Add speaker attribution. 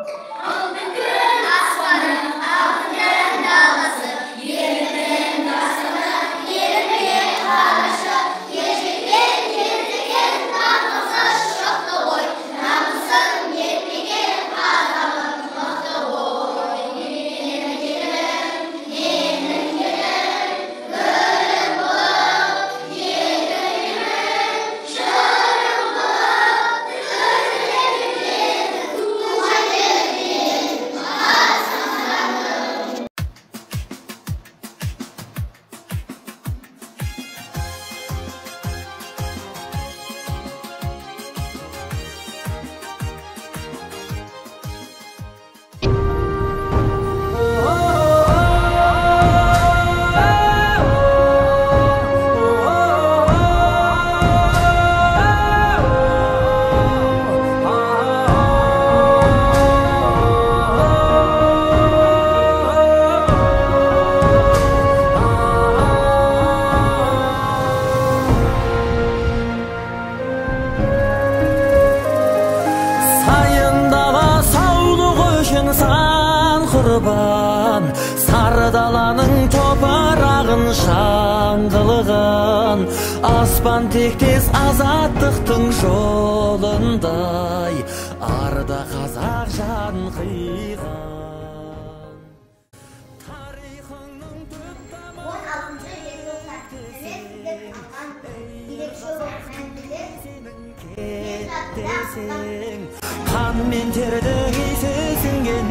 Speaker 1: Алтын күн аспаны, алтын күн даласы, елімнің дастаны, еліме қарашы. Ержеткен, ержеткен намысы шықты ғой, намысын етпеген қазағым мықты ғой. Менің елім, менің елім, гүлім болып егілемін, жырым болып түрленемін, туған жермен Қазақстаным.
Speaker 2: Сайын дала саулығы үшін сан құрбан, сары даланың топырағын шаңдылығын, аспан тектес азаттықтың жолындай, арда қазақ жан қиған. Тарихыңның түп
Speaker 3: 16 желтоқсан тәуелсіздік алған күн. Ерекше мәңгілік
Speaker 2: кетпесең, қан мен тердің иісі сіңген.